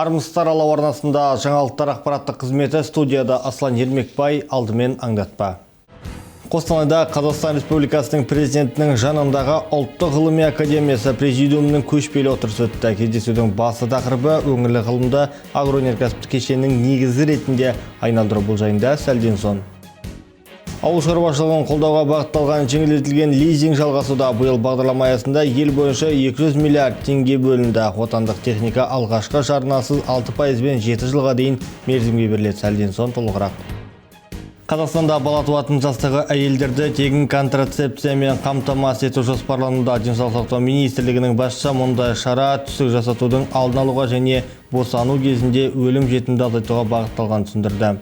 Армысыздар, Алау арнасында жаңалықтар ақпараттық қызметі, студияда Аслан Ермекбай, алдымен аңдатпа. Қостанайда Қазақстан Республикасының президентінің жанындағы Ұлттық ғылыми академиясы президиумының көшпелі отырысы өтті. Кездесудің басты тақырыбы өңірлік ғылымды агроөнеркәсіптік кешеннің негізі ретінде айналдыру. Бұл жайында сәлден соң. Ауыл шаруашылығын қолдауға бағытталған жеңілдетілген лизинг жалғасуда. Биыл бағдарлама аясында ел бойынша 200 миллиард теңге бөлінді. Отандық техника алғашқы жарнасыз 6%-бен 7 жылға дейін мерзімге беріледі. Сәлден соң толығырақ. Қазақстанда бала туатын жастағы әйелдерді тегін контрацепциямен қамтамасыз ету жоспарлануда. Денсаулық сақтау министрлігінің басшысы мұндай шара түсік жасатудың алдын алуға және босану кезінде өлім жетімді азайтуға бағытталғанын түсіндірді.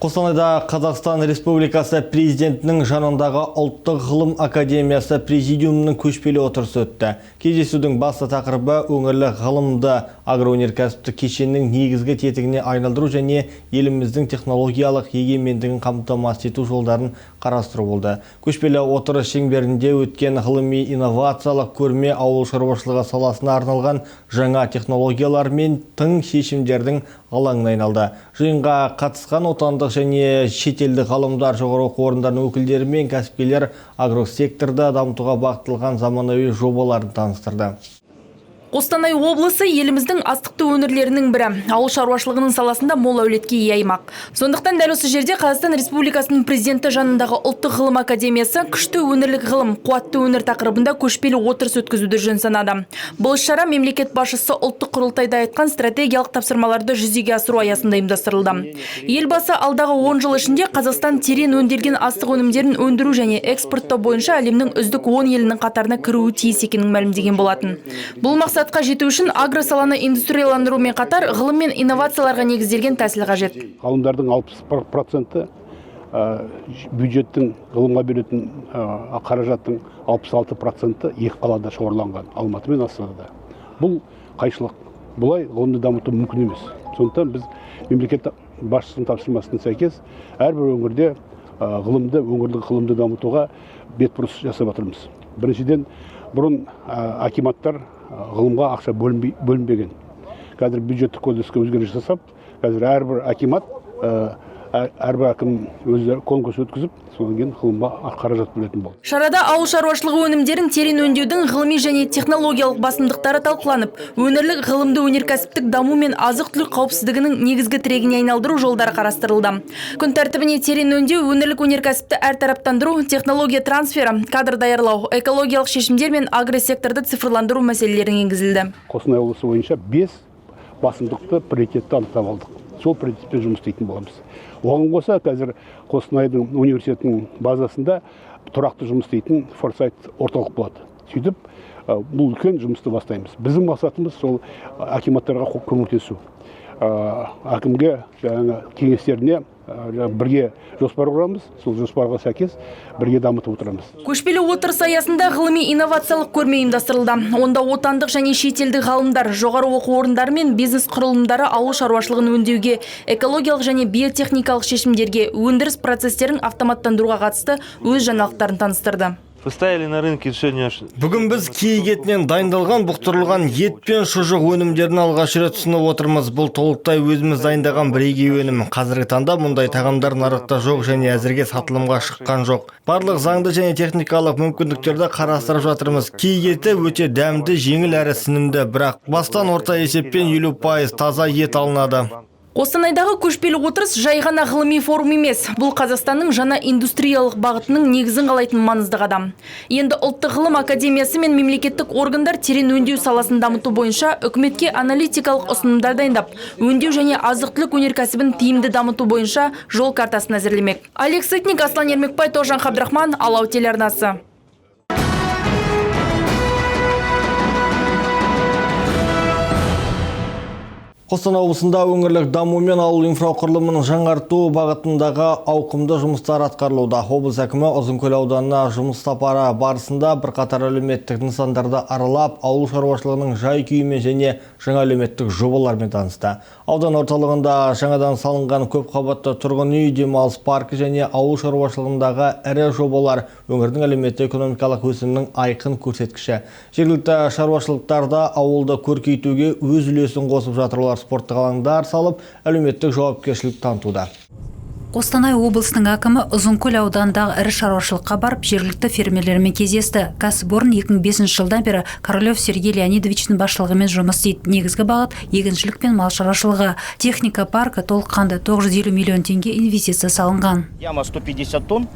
Қостанайда Қазақстан Республикасы президентінің жанындағы Ұлттық ғылым академиясы президиумының көшпелі отырысы өтті. Кездесудің басты тақырыбы өңірлік ғылымды агроөнеркәсіптік кешеннің негізгі тетігіне айналдыру және еліміздің технологиялық егемендігін қамтамасыз ету жолдарын қарастыру болды. Көшпелі отырыс шеңберінде өткен ғылыми инновациялық көрме ауыл шаруашылығы саласына арналған жаңа технологиялар мен тың шешімдердің алаңына айналды. Жиынға қатысқан отандық және шетелдік ғалымдар, жоғары оқу орындарының өкілдері мен кәсіпкерлер агросекторды дамытуға бағытталған заманауи жобаларын таныстырды. Қостанай облысы еліміздің астықты өңірлерінің бірі. Ауыл шаруашылығының саласында мол әулетке ие аймақ. Сондықтан дәл осы жерде Қазақстан Республикасының президенті жанындағы Ұлттық ғылым академиясы күшті өңірлік ғылым, қуатты өңір тақырыбында көшпелі отырыс өткізуді жөн санады. Бұл іс-шара мемлекет басшысы ұлттық құрылтайда айтқан стратегиялық тапсырмаларды жүзеге асыру аясында ұйымдастырылды. Елбасы алдағы 10 жыл ішінде Қазақстан терең өңделген астық өнімдерін өндіру және экспорттау бойынша әлемнің үздік 10 елінің қатарына кіруі тиіс екенін мәлімдеген болатын. Бұл мақсатқа жету үшін агросаланы индустрияландырумен қатар ғылым мен инновацияларға негізделген тәсіл қажет. Ғалымдардың 60%-і бюджеттің ғылымға беретін қаражаттың 66%-і екі қалада шоғырланған, Алматы мен Астанада. Бұл қайшылық. Бұлай ғылымды дамыту мүмкін емес. Сондықтан біз мемлекет басшысының тапсырмасына сәйкес әрбір өңірде ғылымды, өңірлік ғылымды дамытуға бетбұрыс жасап жатырмыз. Біріншіден, бұрын акиматтар ғылымға ақша бөлінбеген. Қазір бюджеттік кодекске өзгеріс жасап, қазір әрбір акимат, әрбір әкім өздері конкурс өткізіп, содан кейін ғылымға қаражат бөлетін болды. Шарада ауыл шаруашылығы өнімдерін терең өңдеудің ғылыми және технологиялық басымдықтары талқыланып, өңірлік ғылымды өнеркәсіптік даму мен азық-түлік қауіпсіздігінің негізгі тірегіне айналдыру жолдары қарастырылды. Күн тәртібіне терең өңдеу, өңірлік өнеркәсіпті әртараптандыру, технология трансфері, кадр даярлау, экологиялық шешімдер мен агросекторды цифрландыру мәселелері енгізілді. Қостанай облысы бойынша 5 басымдықты приоритетті анықтап алдық. Сол приоритетпен жұмыс істейтін боламыз. Оған қоса қазір Қостанайдың университетінің базасында тұрақты жұмыс істейтін форсайт орталық болады. Сөйтіп, бұл үлкен жұмысты бастаймыз. Біздің мақсатымыз сол акиматтарға көмектесу. Әкімге жаңағы кеңестеріне бірге жоспар құрамыз, сол жоспарға сәйкес бірге дамытып отырамыз. Көшпелі отырыс аясында ғылыми инновациялық көрме ұйымдастырылды. Онда отандық және шетелдік ғалымдар, жоғары оқу орындары мен бизнес құрылымдары ауыл шаруашылығын өңдеуге, экологиялық және биотехникалық шешімдерге, өндіріс процестерін автоматтандыруға қатысты өз жаңалықтарын таныстырды. Поставили на рынке сегодня аж Бүгін біз киік етінен дайындалған бұқтырылған ет пен шұжық өнімдерін алғаш рет ұсынып отырмыз. Бұл толықтай өзіміз дайындаған бірегей өнім. Қазіргі таңда мұндай тағамдар нарықта жоқ және әзірге сатылымға шыққан жоқ. Барлық заңды және техникалық мүмкіндіктерді қарастырып жатырмыз. Киік еті өте дәмді, жеңіл әрі сінімді, бірақ бастан орта есеппен 50% таза ет алынады. Қостанайдағы көшпелі отырыс жай ғана ғылыми форум емес. Бұл Қазақстанның жаңа индустриялық бағытының негізін қалайтын маңызды қадам. Енді Ұлттық ғылым академиясы мен мемлекеттік органдар терең өңдеу саласын дамыту бойынша үкіметке аналитикалық ұсынымдар дайындап, өңдеу және азық-түлік өнеркәсібін тиімді дамыту бойынша жол картасын әзірлемек. Олег Сытник, Аслан Ермекбай, Тоғжан Қабдрахман, Алау телеарнасы. Қостанай облысында өңірлік даму мен ауыл инфрақұрылымын жаңарту бағытындағы ауқымды жұмыстар атқарылуда. Облыс әкімі Ұзынкөл ауданына жұмыс сапары барысында бірқатар әлеуметтік нысандарды аралап, ауыл шаруашылығының жай-күйімен және жаңа әлеуметтік жобалармен танысты. Аудан орталығында жаңадан салынған көпқабатты тұрғын үй, демалыс паркі және ауыл шаруашылығындағы ірі жобалар өңірдің әлеуметтік экономикалық өсімінің айқын көрсеткіші. Жергілікті шаруашылықтарда ауылды көркейтуге өз үлесін қосып жатыр. Олар спорттық алаңдар салып, әлеуметтік жауапкершілік танытуда. Қостанай облысының әкімі Ұзынкөл ауданындағы ірі шаруашылыққа барып, жергілікті фермерлермен кездесті. Кәсіпорын 2005 жылдан бері Королев Сергей Леонидовичтің басшылығымен жұмыс істейді. Негізгі бағыт – егіншілік пен мал шаруашылығы. Техника паркі толыққанды, 950 миллион теңге инвестиция салынған. Яма 150 тонн.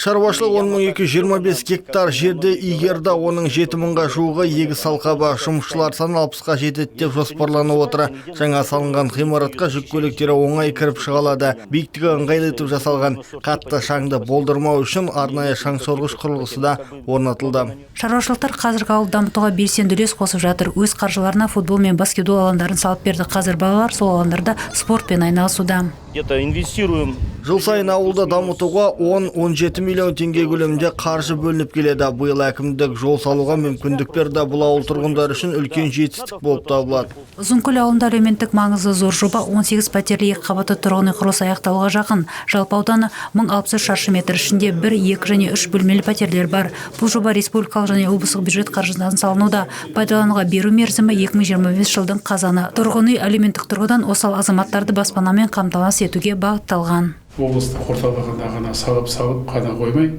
Шаруашылық 10 225 гектар жерді игерді, оның 7 мыңға жуығы егіс алқабы. Жұмысшылар саны 60-қа жетеді деп жоспарланып отыр. Жаңа салынған ғимаратқа жүк көліктері оңай кіріп шыға алады. Биіктігі ыңғайлы етіп жасалған. Қатты шаңды болдырмау үшін арнайы шаңсорғыш құрылғысы да орнатылды. Шаруашылықтар қазіргі ауылды дамытуға белсенді үлес қосып жатыр. Өз қаржыларына футбол мен баскетбол алаңдарын салып берді. Қазір балалар сол алаңдарда спортпен айналысуда. Где-то инвестируем. Жыл сайын ауылды дамытуға 10-17 миллион теңге көлемінде қаржы бөлініп келеді. Биыл әкімдік жол салуға мүмкіндік берді. Бұл ауыл тұрғындары үшін үлкен жетістік болып табылады. Ұзынкөл ауылында әлеуметтік маңызы зор жоба, 18 пәтерлі екі қабатты тұрғын үй құрылысы аяқталуға жақын. Жалпы ауданы 1063 шаршы метр, ішінде бір, екі және үш бөлмелі пәтерлер бар. Бұл жоба республикалық және облыстық бюджет қаржысынан салынуда. Пайдалануға беру мерзімі 2025 жылдың қазаны. Тұрғын үй әлеуметтік тұрғыдан осал азаматтарды баспанамен қамтамасыз етуге бағытталған. Облыстық орталығында ғана салып қана қоймай,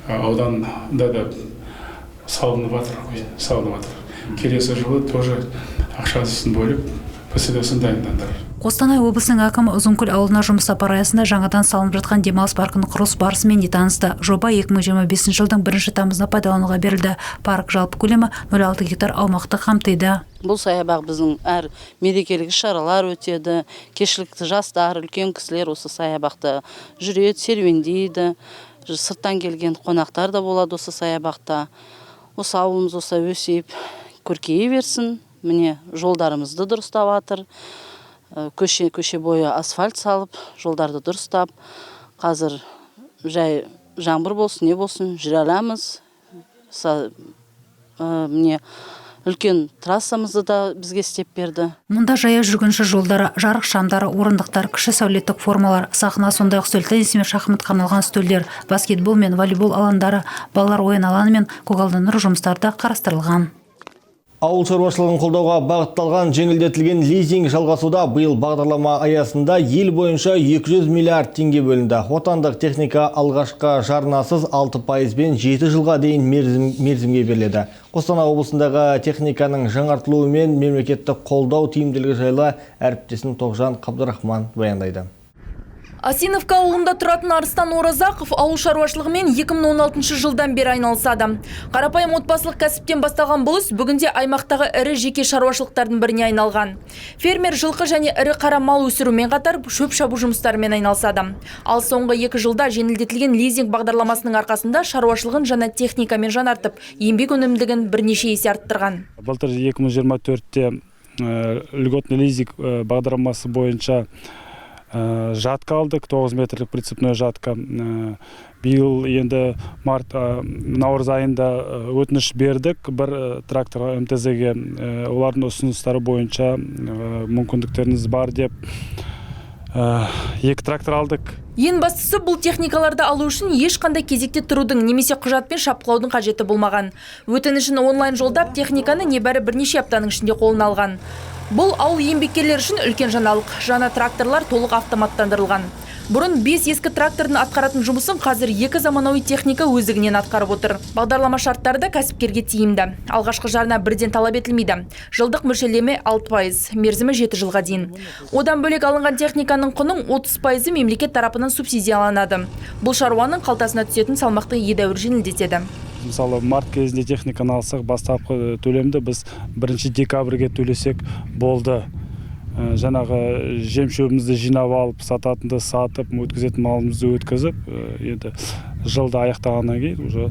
ауданда да салынып жатыр ғой, салынып жатыр. Келесі жылы тоже ақшасын бөліп, ПСД-сын дайындаңдар. Қостанай облысының әкімі Ұзынкөл ауылына жұмыс сапары аясында жаңадан салынып жатқан демалыс паркінің құрылыс барысымен де танысты. Жоба 2025 жылдың бірінші тамызында пайдалануға берілді. Парк жалпы көлемі 0,6 гектар аумақты қамтиды. Бұл саябақ біздің әр мерекелік іс-шаралар өтеді. Кешкілікті жастар, үлкен кісілер осы саябақта жүреді, серуендейді. Сырттан келген қонақтар да болады осы саябақта. Осы ауылымыз осылай өсіп, көркейе берсін. Міне, жолдарымызды дұрыстап жатыр. Көше бойы асфальт салып, жолдарды дұрыстап, қазір жай жаңбыр болсын, не болсын, жүре аламыз. Міне, үлкен трассамызды да бізге істеп берді. Мұнда жаяу жүргінші жолдары, жарық шамдары, орындықтар, кіші сәулеттік формалар, сахна, сондай-ақ үстел теннисі мен шахматқа арналған үстелдер, баскетбол мен волейбол алаңдары, балалар ойын алаңы мен көгалдандыру жұмыстары да қарастырылған. Ауыл шаруашылығын қолдауға бағытталған жеңілдетілген лизинг жалғасуда. Биыл бағдарлама аясында ел бойынша 200 миллиард теңге бөлінді. Отандық техника алғашқы жарнасыз 6 пайызбен 7 жылға дейін мерзімге беріледі. Қостанай облысындағы техниканың жаңартылуы мен мемлекеттік қолдау тиімділігі жайлы әріптесім Тоғжан Қабдырахман баяндайды. Осиновка ауылында тұратын Арыстан Оразақов ауыл шаруашылығымен 2016 жылдан бері айналысады. Қарапайым отбасылық кәсіптен басталған бұл іс бүгінде аймақтағы ірі жеке шаруашылықтардың біріне айналған. Фермер жылқы және ірі қара мал өсірумен қатар шөп шабу жұмыстарымен айналысады. Ал соңғы 2 жылда жеңілдетілген лизинг бағдарламасының арқасында шаруашылығын жаңа техникамен жаңартып, еңбек өнімділігін бірнеше есе арттырған. Былтыр 2024-те льготный лизинг бағдарламасы бойынша жатка алдық, 9 метрлік прицепной жатка. Биыл енді март, наурыз айында өтініш бердік бір трактор МТЗ-ге. Олардың ұсыныстары бойынша мүмкіндіктеріңіз бар деп, екі трактор алдық. Ең бастысы, бұл техникаларды алу үшін ешқандай кезекте тұрудың немесе құжатпен шапқылаудың қажеті болмаған. Өтінішін онлайн жолдап, техниканы небәрі бірнеше аптаның ішінде қолына алған. Бұл ауыл еңбеккерлері үшін үлкен жаңалық. Жаңа тракторлар толық автоматтандырылған. Бұрын 5 ескі трактордың атқаратын жұмысын қазір екі заманауи техника өздігінен атқарып отыр. Бағдарлама шарттары да кәсіпкерге тиімді. Алғашқы жарна бірден талап етілмейді. Жылдық мөлшерлеме 6%, мерзімі 7 жылға дейін. Одан бөлек, алынған техниканың құнының 30%-ы мемлекет тарапынан субсидияланады. Бұл шаруаның қалтасына түсетін салмақты едәуір жеңілдетеді. Мысалы, март кезінде техниканы алсақ, бастапқы төлемді біз 1 декабрьге төлесек болды. Жаңағы жем шөбімізді жинап алып, сататынды сатып, өткізетін малымызды өткізіп, енді жылды аяқтағаннан кейін уже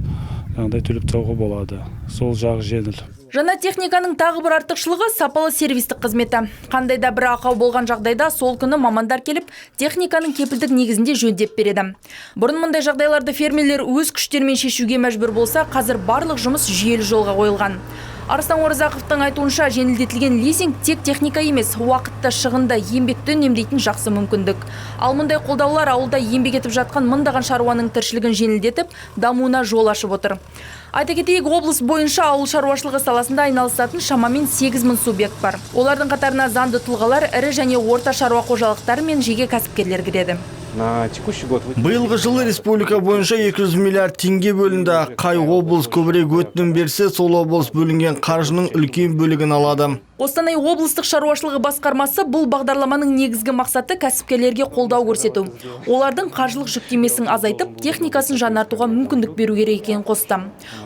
жаңағыдай төлеп тастауға болады. Сол жағы жеңіл. Жаңа техниканың тағы бір артықшылығы — сапалы сервистік қызметі. Қандай да бір ақау болған жағдайда сол күні мамандар келіп, техниканың кепілдік негізінде жөндеп береді. Бұрын мұндай жағдайларды фермерлер өз күштерімен шешуге мәжбүр болса, қазір барлық жұмыс жүйелі жолға қойылған. Арыстан Оразақовтың айтуынша, жеңілдетілген лизинг тек техника емес, уақытты, шығынды, еңбекті үнемдейтін жақсы мүмкіндік. Ал мұндай қолдаулар ауылда еңбек етіп жатқан мыңдаған шаруаның тіршілігін жеңілдетіп, дамуына жол ашып отыр. Айта кетейік, облыс бойынша ауыл шаруашылығы саласында айналысатын шамамен 8 мың субъект бар. Олардың қатарына заңды тұлғалар, ірі және орта шаруа қожалықтары мен жеке кәсіпкерлер кіреді. На текущий год Биылғы жылы республика бойынша 200 миллиард теңге бөлінді. Қай облыс көбірек өтінім берсе, сол облыс бөлінген қаржының үлкен бөлігін алады. Қостанай облыстық шаруашылығы басқармасы бұл бағдарламаның негізгі мақсаты кәсіпкерлерге қолдау көрсету. Олардың қаржылық жүктемесін азайтып, техникасын жаңартуға мүмкіндік беру керек екенін қосты.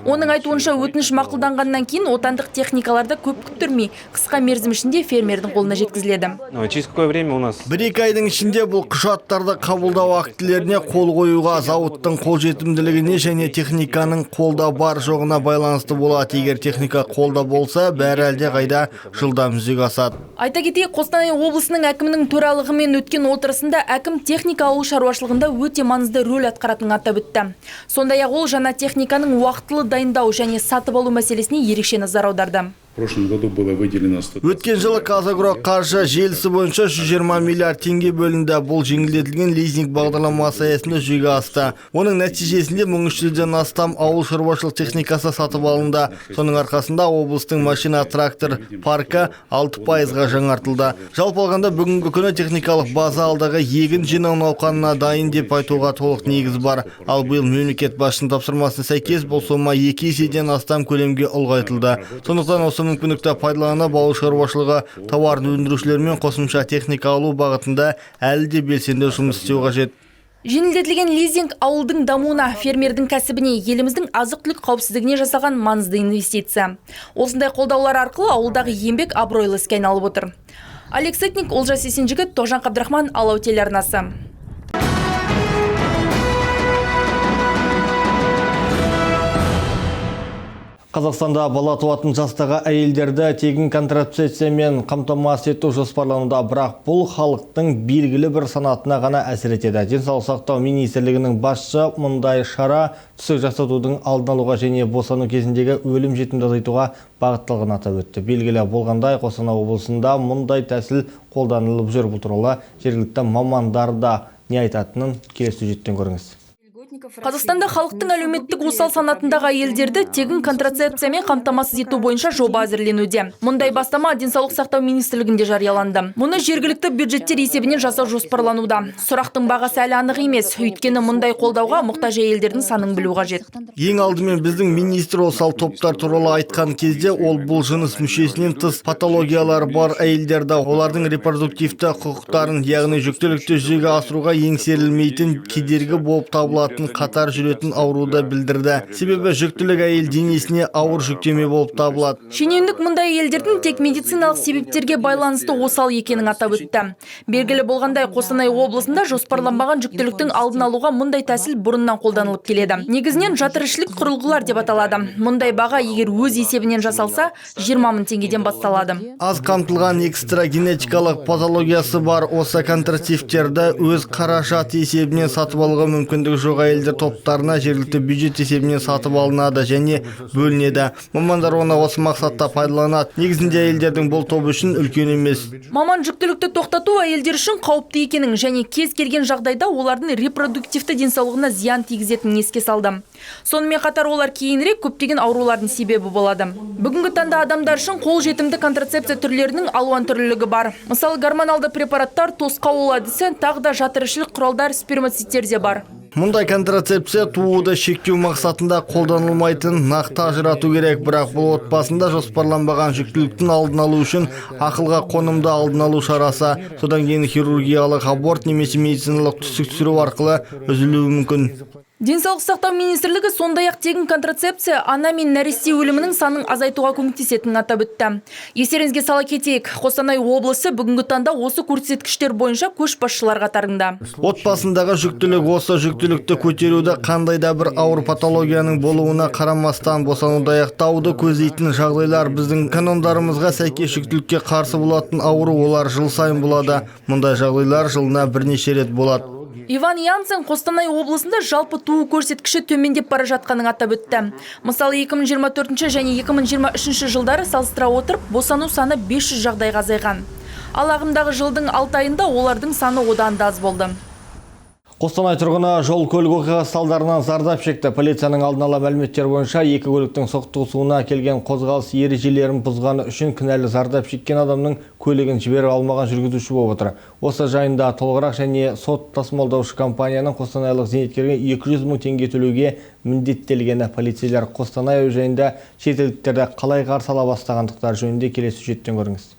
Оның айтуынша, өтініш мақұлданғаннан кейін отандық техникаларды көп күттірмей, қысқа мерзім ішінде фермердің қолына жеткізіледі. Ну, через какое время у нас 1-2 айдың ішінде бұл құжаттарды қабылдау актілеріне қол қоюға, зауыттың қолжетімділігіне және техниканың қолда бар жоғына байланысты болады. Егер техника қолда болса, бәрі әлде қайда жылдам жүзеге асады. Айта кетейік, Қостанай облысының әкімінің төрағалығымен өткен отырысында әкім техника ауыл шаруашылығында өте маңызды рөл атқаратынын атап өтті. Сондай-ақ ол жаңа техниканың уақытылы дайындау және сатып алу мәселесіне ерекше назар аударды. В прошлом году было выделено 100 Өткен жылы ҚазАгро қаржы желісі бойынша 120 миллиард теңге бөлінді. Бұл жеңілдетілген лизинг бағдарламасы аясында жүзеге асты. Оның нәтижесінде 1300-ден астам ауыл шаруашылық техникасы сатып алынды. Соның арқасында облыстың машина трактор паркі 6 пайызға жаңартылды. Жалпы алғанда, бүгінгі күні техникалық база алдағы егін жинау науқанына дайын деп айтуға толық негіз бар. Ал биыл мемлекет басшысының тапсырмасына сәйкес бұл сома екі еседен астам көлемге ұлғайтылды. Сондықтан осы мүмкіндікті пайдаланып, ауыл шаруашылығы тауарын өндірушілермен қосымша техника алу бағытында әлі де белсенді жұмыс істеу қажет. Жеңілдетілген лизинг ауылдың дамуына, фермердің кәсібіне, еліміздің азық-түлік қауіпсіздігіне жасаған маңызды инвестиция. Осындай қолдаулар арқылы ауылдағы еңбек абыройлы іске айналып отыр. Олег Сытник, Олжас Есенжігіт, Тоғжан Қабдрахман, Алау телеарнасы. Қазақстанда бала туатын жастағы әйелдерді тегін контрацепциямен қамтамасыз ету жоспарлануда, бірақ бұл халықтың белгілі бір санатына ғана әсер етеді. Денсаулық сақтау министрлігінің басшысы мұндай шара түсік жасатудың алдын алуға және босану кезіндегі өлім жітімді азайтуға бағытталғанын атап өтті. Белгілі болғандай, Қостанай облысында мұндай тәсіл қолданылып жүр. Бұл туралы жергілікті мамандар да не айтатынын келесі сюжеттен көріңіз. Қазақстанда халықтың әлеуметтік осал санатындағы әйелдерді тегін контрацепциямен қамтамасыз ету бойынша жоба әзірленуде. Мұндай бастама Денсаулық сақтау министрлігінде жарияланды. Мұны жергілікті бюджеттер есебінен жасау жоспарлануда. Сұрақтың бағасы әлі анық емес, өйткені мұндай қолдауға мұқтаж әйелдердің санын білу қажет. Ең алдымен біздің министр осал топтар туралы айтқан кезде, ол бұл жыныс мүшесінен тыс патологиялары бар әйелдерді, олардың репродуктивті құқықтарын, яғни жүктілікті жүзеге асыруға еңсерілмейтін кедергі болып табылатын қатар жүретін ауруды білдірді. Себебі жүктілік әйел денесіне ауыр жүктеме болып табылады. Шенеунік мұндай әйелдердің тек медициналық себептерге байланысты осал екенін атап өтті. Белгілі болғандай, Қостанай облысында жоспарланбаған жүктіліктің алдын алуға мұндай тәсіл бұрыннан қолданылып келеді. Негізінен жатырішілік құрылғылар деп аталады. Мұндай баға егер өз есебінен жасалса, 20 мың теңгеден басталады. Аз қамтылған экстрагенетикалық патологиясы бар осы контрацептивтерді өз қаражат есебінен сатып алуға мүмкіндігі жоқ әйелдер топтарына жергілікті бюджет есебінен сатып алынады және бөлінеді. Мамандар оны осы мақсатта пайдаланады. Негізінде әйелдердің бұл тобы үшін үлкен емес. Маман жүктілікті тоқтату әйелдер үшін қауіпті екенін және кез келген жағдайда олардың репродуктивті денсаулығына зиян тигізетінін еске салды. Сонымен қатар олар кейінірек көптеген аурулардың себебі болады. Бүгінгі таңда адамдар үшін қолжетімді контрацепция түрлерінің алуан түрлілігі бар. Мысалы, гормоналды препараттар, тосқауыл әдісі, тағы да жатырішілік құралдар, спермациттер де бар. Мұндай контрацепция тууды шектеу мақсатында қолданылмайтын нақты ажырату керек, бірақ бұл отбасында жоспарланбаған жүктіліктің алдын алу үшін ақылға қонымды алдын алу шарасы. Содан кейін хирургиялық аборт немесе медициналық түсік түсіру арқылы үзілуі мүмкін. Денсаулық сақтау министрлігі сондай-ақ тегін контрацепция ана мен нәресте өлімінің санын азайтуға көмектесетінін атап өтті. Естеріңізге сала кетейік, Қостанай облысы бүгінгі таңда осы көрсеткіштер бойынша көшбасшылар қатарында. Отбасындағы жүктілік осы жүктілікті көтеруді қандай да бір ауыр патологияның болуына қарамастан босануды аяқтауды көздейтін жағдайлар. Біздің канондарымызға сәйкес, жүктілікке қарсы болатын ауру, олар жыл сайын болады. Мұндай жағдайлар жылына бірнеше рет болады. Иван Янцен Қостанай облысында жалпы туу көрсеткіші төмендеп бара жатқанын атап өтті. Мысалы, 2024 және 2023 жылдары салыстыра отырып, босану саны 500 жағдайға азайған. Ал ағымдағы жылдың 6 айында олардың саны одан да аз болды. Қостанай тұрғыны жол көлік оқиғасы салдарынан зардап шекті. Полицияның алдын ала мәліметтері бойынша, екі көліктің соқтығысуына келген қозғалыс ережелерін бұзғаны үшін кінәлі зардап шеккен адамның көлігін жіберіп алмаған жүргізуші болып отыр. Осы жайында толығырақ және сот тасымалдаушы компанияның қостанайлық зейнеткерге 200 мың теңге төлеуге міндеттелгені, полицейлер Қостанай әуежайында шетелдіктерді қалай қарсы ала бастағандықтары жөнінде келесі сюжеттен көріңіз.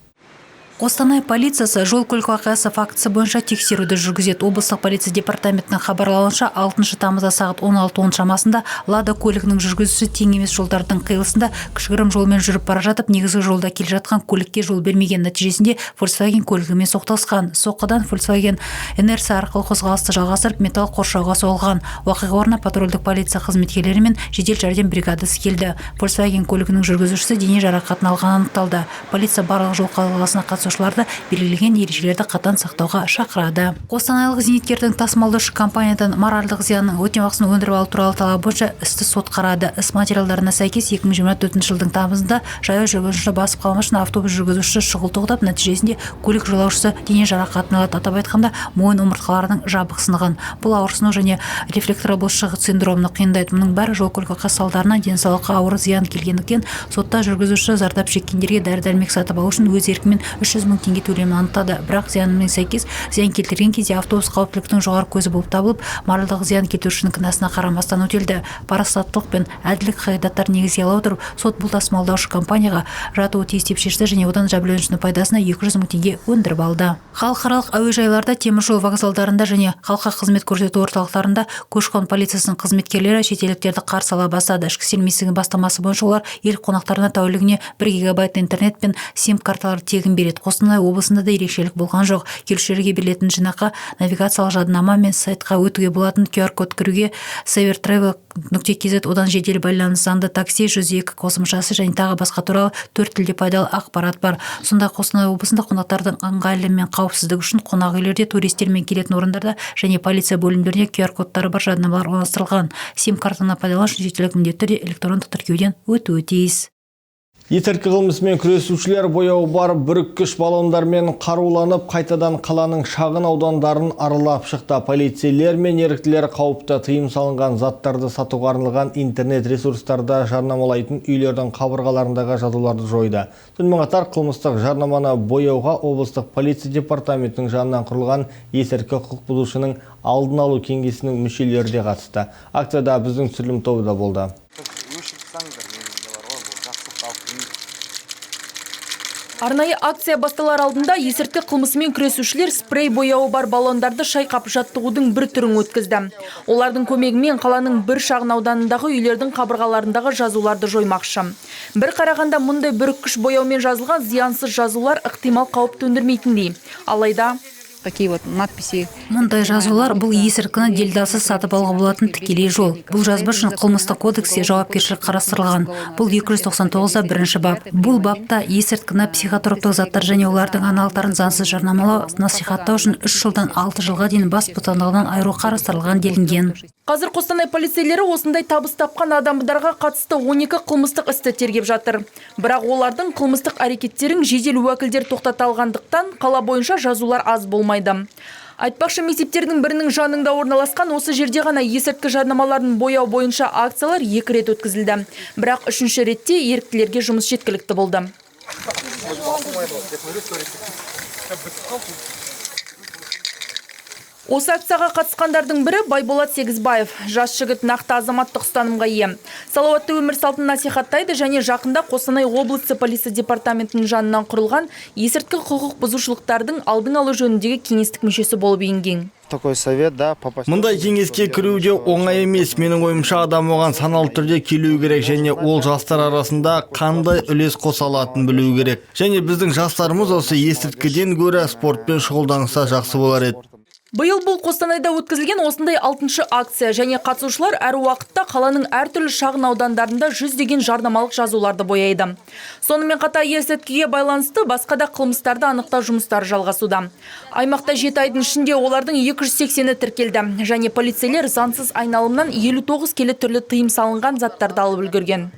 Қостанай полициясы жол көлік оқиғасы фактісі бойынша тексеруді жүргізеді. Облыстық полиция департаментінің хабарлауынша, 6 тамызда сағат 16:10 шамасында Лада көлігінің жүргізушісі тең емес жолдардың қиылысында кішігірім жолмен жүріп бара жатып, негізгі жолда келе жатқан көлікке жол бермеген. Нәтижесінде Volkswagen көлігімен соқтығысқан. Соққыдан Volkswagen инерция арқылы қозғалысты жалғастырып, металл қоршауға соғылған. Оқиға орнына патрульдік полиция қызметкерлері мен жедел жәрдем бригадасы келді. Volkswagen көлігінің жүргізушісі дене жарақатын алғаны анықталды. Полиция барлық жол қозғалысына қатысушыларды белгіленген ережелерді қатаң сақтауға шақырады. Қостанайлық зейнеткердің тасымалдаушы компаниядан моральдық зиянның өтемақысын өндіріп алу туралы талабы бойынша істі сот қарады. Іс материалдарына сәйкес, 2024 жылдың тамызында жаяу жүргіншіні басып қалмас үшін автобус жүргізушісі шұғыл тоқтап, нәтижесінде көлік жолаушысы дене жарақатын алады. Атап айтқанда, мойын омыртқаларының жабық сынығын. Бұл ауырсыну және рефлекторлы бұлшық синдромына қиындайды. Мұның бәрі жол көлік оқиғасы салдарынан денсаулыққа ауыр зиян келгендіктен, сотта жүргізуші зардап шеккендерге дәрі-дәрмек сатып алу үшін өз еркімен 300 мың теңге төлемін анықтады. Бірақ зиянымен сәйкес зиян келтірген кезде автобус қауіптіліктің жоғары көзі болып табылып, моральдық зиян келтірушінің кінәсіне қарамастан өтелді. Парасаттылық пен әділдік қағидаттарын негізге ала отырып, сот бұл тасымалдаушы компанияға жатуы тиіс деп шешті және одан жәбірленушінің пайдасына 200 мың теңге өндіріп алды. Халықаралық әуежайларда, теміржол вокзалдарында және халыққа қызмет көрсету орталықтарында көші-қон полициясының қызметкерлері шетелдіктерді қарсы ала бастады. Ішкі істер министрлігінің бастамасы бойынша олар ел қонақтарына тәулігіне 1 гигабайт интернет пен сим карталар тегін береді. Қостанай облысында да ерекшелік болған жоқ. Келушілерге берілетін жинаққа навигациялық жадынама мен сайтқа өтуге болатын QR код, кіруге savertravel.kz, одан жедел байланыс, заңды такси, 102 қосымшасы және тағы басқа туралы төрт тілде пайдалы ақпарат бар. Сондай Қостанай облысында қонақтардың ыңғайлы мен қауіпсіздігі үшін қонақ үйлерде, туристермен келетін орындарда және полиция бөлімдерінде QR кодтары бар жадынамалар орналастырылған. Сим картаны пайдалану үшін шетелдік міндетті түрде электрондық тіркеуден өтуі тиіс. Есірткі қылмысымен күресушілер бояуы бар бүріккіш баллондармен қаруланып, қайтадан қаланың шағын аудандарын аралап шықты. Полицейлер мен еріктілер қауіпті тыйым салынған заттарды сатуға арналған интернет ресурстарда жарнамалайтын үйлердің қабырғаларындағы жазуларды жойды. Сонымен қатар қылмыстық жарнаманы бояуға облыстық полиция департаментінің жанынан құрылған есірткі құқық бұзушының алдын алу кеңесінің мүшелері де қатысты. Акцияда біздің түсірілім тобы да болды. Арнайы акция басталар алдында есірткі қылмысымен күресушілер спрей бояуы бар баллондарды шайқап, жаттығудың бір түрін өткізді. Олардың көмегімен қаланың бір шағын ауданындағы үйлердің қабырғаларындағы жазуларды жоймақшы. Бір қарағанда, мұндай бүріккіш бояумен жазылған зиянсыз жазулар ықтимал қауіп төндірмейтіндей. Алайда такие вот надписи. Мұндай жазулар – бұл есірткіні делдалсыз сатып алуға болатын тікелей жол. Бұл жазба үшін қылмыстық кодексте жауапкершілік қарастырылған. Бұл 299 бірінші бап. Бұл бапта есірткіні, психотроптық заттар және олардың аналогтарын заңсыз жарнамалау, насихаттау үшін 3 жылдан 6 жылға дейін бас бостандығынан айыру қарастырылған делінген. Қазір Қостанай полицейлері осындай табыс тапқан адамдарға қатысты 12 қылмыстық істі тергеп жатыр. Бірақ олардың қылмыстық әрекеттерін жедел уәкілдер тоқтата алғандықтан, қала бойынша жазулар аз болмайды. Айтпақшы, мектептердің бірінің жанында орналасқан осы жерде ғана есірткі жарнамаларын бояу бойынша акциялар екі рет өткізілді. Бірақ үшінші ретте еріктілерге жұмыс жеткілікті болды. Осы акцияға қатысқандардың бірі Байболат Сегізбаев. Жас жігіт нақты азаматтық ұстанымға ие. Салауатты өмір салтын насихаттайды және жақында Қостанай облысы полиция департаментінің жанынан құрылған есірткі құқық бұзушылықтардың алдын алу жөніндегі кеңестің мүшесі болып енген. Такой совет, да, попасть. Мұндай кеңеске кіру де оңай емес. Менің ойымша, адам оған саналы түрде келуі керек және ол жастар арасында қандай үлес қоса алатынын білуі керек. Және біздің жастарымыз осы есірткіден гөрі спортпен шұғылданса, жақсы болар еді. Биыл бұл Қостанайда өткізілген осындай алтыншы акция және қатысушылар әр уақытта қаланың әртүрлі шағын аудандарында жүздеген жарнамалық жазуларды бояйды. Сонымен қатар есірткіге байланысты басқа да қылмыстарды анықтау жұмыстары жалғасуда. Аймақта 7 айдың ішінде олардың 280-і тіркелді және полицейлер заңсыз айналымнан 59 келі түрлі тыйым салынған заттарды алып үлгерген.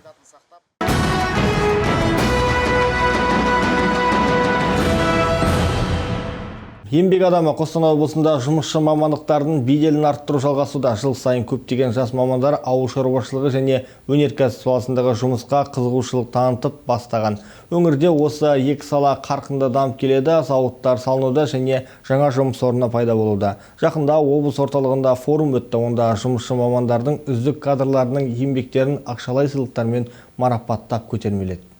Еңбек адамы. Қостанай облысында жұмысшы мамандықтардың беделін арттыру жалғасуда. Жыл сайын көптеген жас мамандар ауыл шаруашылығы және өнеркәсіп саласындағы жұмысқа қызығушылық танытып бастаған. Өңірде осы екі сала қарқынды дамып келеді, зауыттар салынуда және жаңа жұмыс орны пайда болуда. Жақында облыс орталығында форум өтті. Онда жұмысшы мамандардың үздік кадрларының еңбектерін ақшалай сыйлықтармен марапаттап, көтермеледі.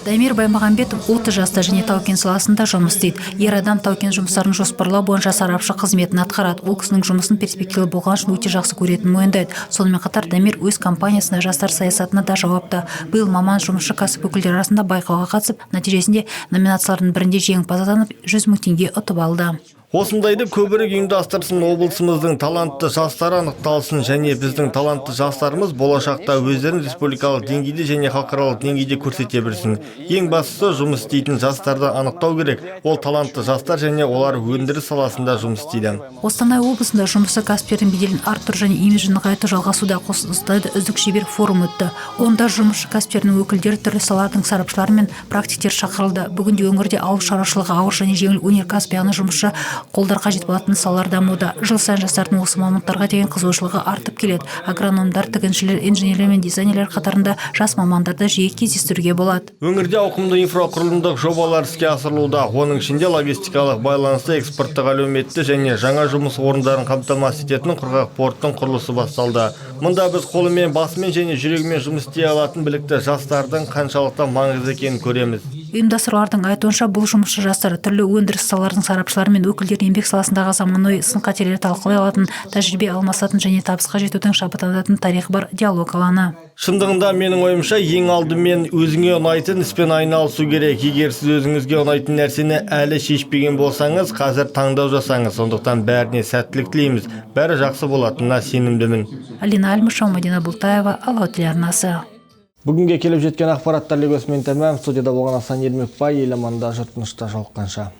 Дамир Баймағамбетов 30 жаста және тау-кен саласында жұмыс істейді. Ер адам тау-кен жұмыстарын жоспарлау бойынша сарапшы қызметін атқарады. Ол кісінің жұмысын перспективалы болған үшін өте жақсы көретінін мойындайды. Сонымен қатар Дамир өз компаниясына жастар саясатына да жауапты. Биыл маман жұмысшы кәсіп өкілдері арасында байқауға қатысып, нәтижесінде номинациялардың бірінде жеңімпаз атанып, 100 мың теңге ұтып алды. Осындайды көбірек ұйымдастырсын, облысымыздың талантты жастары анықталсын және біздің талантты жастарымыз болашақта өздерін республикалық деңгейде және халықаралық деңгейде көрсете білсін. Ең бастысы, жұмыс істейтін жастарды анықтау керек. Ол талантты жастар және олар өндіріс саласында жұмыс істейді. Қостанай облысында жұмысшы кәсіптердің беделін арттыру және имиджін нығайту жалғасуда. Қостанайда «Үздік шебер» форумы өтті. Онда жұмысшы кәсіптерінің өкілдері, түрлі салалардың сарапшылары мен практиктер шақырылды. Бүгінде өңірде ауыл шаруашылығы, ауыр және жеңіл өнеркәсіп, яғни жұмысшы қолдар қажет болатын салалар дамуда. Жыл сайын жастардың осы мамандықтарға деген қызығушылығы артып келеді. Агрономдар, тігіншілер, инженерлер мен дизайнерлер қатарында жас мамандарды жиі кездестіруге болады. Өңірде ауқымды инфрақұрылымдық жобалар іске асырылуда. Оның ішінде логистикалық байланысты, экспорттық әлеуетті және жаңа жұмыс орындарын қамтамасыз ететін құрғақ порттың құрылысы басталды. Мұнда біз қолымен, басымен және жүрегімен жұмыс істей алатын білікті жастардың қаншалықты маңызды екенін көреміз. Ұйымдастырушылардың айтуынша, бұл жұмысшы жастар, түрлі өндіріс салаларының сарапшылары мен өкілдері еңбек саласындағы заманауи сын қатерлерді талқылай алатын, тәжірибе алмасатын және табысқа жетудің шабыттандыратын тарихы бар диалог алаңы. Шындығында, менің ойымша, ең алдымен өзіңе ұнайтын іспен айналысу керек. Егер сіз өзіңізге ұнайтын нәрсені әлі шешпеген болсаңыз, қазір таңдау жасаңыз. Сондықтан бәріне сәттілік тілейміз. Бәрі жақсы болатынына сенімдімін. Алина Альмышева, Мадина Бұлтаева, Алау телеарнасы. Бүгінге келіп жеткен ақпараттар легі осымен тәмам. Студияда болған Асан Ермекбай, ел аманда, жұрт тынышта жолыққанша.